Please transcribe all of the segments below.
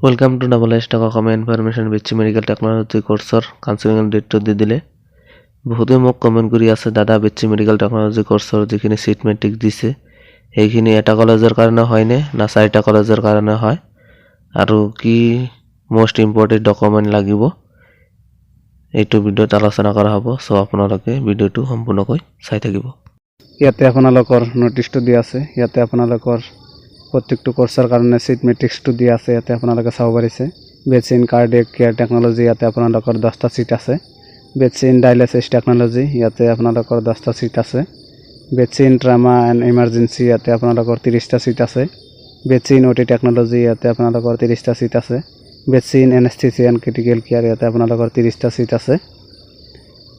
Welcome to double S talk Asamiya information. BSc medical technology কৰ্চৰ কাউন্সিলিঙৰ ডেটটো দি দিলে। বহুতে মোক কমেণ্ট কৰি আছে, দাদা, বিএছচি মেডিকেল টেকন'লজি কৰ্চৰ যিখিনি ছিট মেট্ৰিক্স দিছে, সেইখিনি এটা কলেজৰ কাৰণে হয়নে না চাৰিটা কলেজৰ কাৰণে হয় আৰু কি মষ্ট ইম্পৰ্টেণ্ট ডকুমেণ্ট লাগিব, এইটো ভিডিঅ'ত আলোচনা কৰা হ'ব। চ' আপোনালোকে ভিডিঅ'টো সম্পূৰ্ণকৈ চাই থাকিব। ইয়াতে আপোনালোকৰ ন'টিচটো দিয়া আছে। ইয়াতে আপোনালোকৰ প্ৰত্যেকটো কৰ্চৰ কাৰণে ছিট মেট্ৰিক্সটো দিয়া আছে। ইয়াতে আপোনালোকে চাব পাৰিছে, BSc in cardiac care technology, ইয়াতে আপোনালোকৰ 10টা ছিট আছে। বিএছচি ইন ডায়েলাইচিছ টেকন'লজি, ইয়াতে আপোনালোকৰ 10টা ছিট আছে। BSc in trauma and emergency, ইয়াতে আপোনালোকৰ 30টা ছিট আছে। BSc in O' T technology, ইয়াতে আপোনালোকৰ 30টা ছিট আছে। BSc in anaesthesia and critical care, ইয়াতে আপোনালোকৰ 30টা ছিট আছে।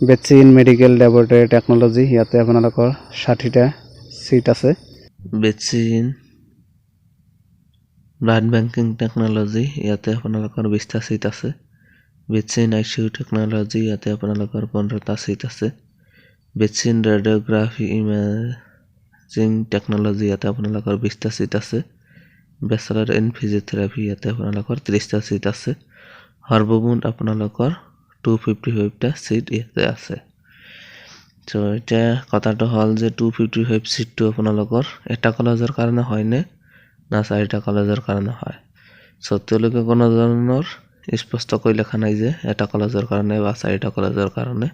BSc in medical laboratory technology, ইয়াতে আপোনালোকৰ 60টা ছিট আছে। BSc in blood banking technology, ইয়াতে আপোনালোকৰ 20টা ছিট আছে। BSc in ICU technology, ইয়াতে আপোনালোকৰ 15টা ছিট আছে। BSc in radiography imaging technology, ইয়াতে আপোনালোকৰ 20টা ছিট আছে। বেচেলাৰ ইন ফিজিঅ'থেৰাপি, ইয়াতে আপোনালোকৰ 30টা ছিট আছে। সৰ্বমুঠ আপোনালোকৰ 255টা ছিট ইয়াতে আছে। চ' এতিয়া কথাটো হ'ল যে 255 ছিটটো আপোনালোকৰ এটা কলেজৰ কাৰণে হয়নে না চাৰিটা কলেজৰ কাৰণে হয়? চ' তেওঁলোকে কোনো ধৰণৰ স্পষ্টকৈ লিখা নাই যে এটা কলেজৰ কাৰণে বা চাৰিটা কলেজৰ কাৰণে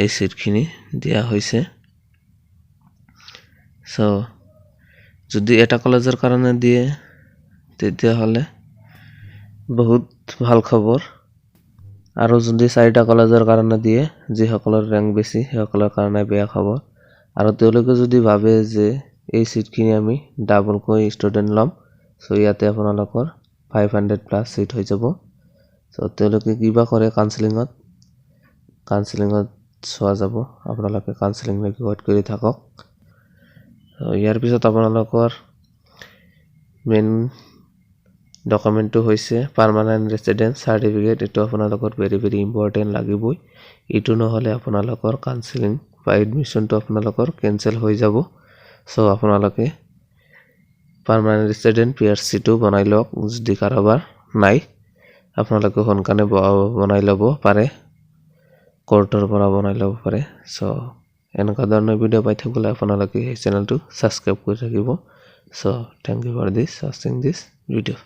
এই ছিটখিনি দিয়া হৈছে। চ' যদি এটা কলেজৰ কাৰণে দিয়ে, তেতিয়াহ'লে বহুত ভাল খবৰ আৰু যদি চাৰিটা কলেজৰ কাৰণে দিয়ে, যিসকলৰ ৰেংক বেছি সেইসকলৰ কাৰণে বেয়া খবৰ। আৰু তেওঁলোকে যদি ভাবে যে এই ছিটখিনি আমি ডাবলকৈ ষ্টুডেণ্ট ল'ম, চ' ইয়াতে আপোনালোকৰ 500+ ছিট হৈ যাব। চ' তেওঁলোকে কিবা কৰে কাউন্সিলিঙত চোৱা যাব। আপোনালোকে কাউন্সিলিংলৈকে ৱেইট কৰি থাকক। ইয়াৰ পিছত আপোনালোকৰ মেইন ডকুমেণ্টটো হৈছে পাৰ্মানেণ্ট ৰেচিডেঞ্চ চাৰ্টিফিকেট। এইটো আপোনালোকৰ ভেৰি ভেৰি ইম্পৰ্টেণ্ট, লাগিবই। এইটো নহ'লে আপোনালোকৰ কাউন্সিলিং বা এডমিশ্যনটো আপোনালোকৰ কেঞ্চেল হৈ যাব। চ' আপোনালোকে পাৰ্মানেণ্ট ৰেচিডেণ্ট পিআৰচিটো বনাই লওক। যদি কাৰোবাৰ নাই, আপোনালোকে সোনকালে বনাই ল'ব পাৰে, কোৰ্টৰ পৰা বনাই ল'ব পাৰে। চ' এনেকুৱা ধৰণৰ ভিডিঅ' পাই থাকিবলৈ আপোনালোকে এই চেনেলটো ছাবস্ক্ৰাইব কৰি থাকিব। So thank you for this watching this video.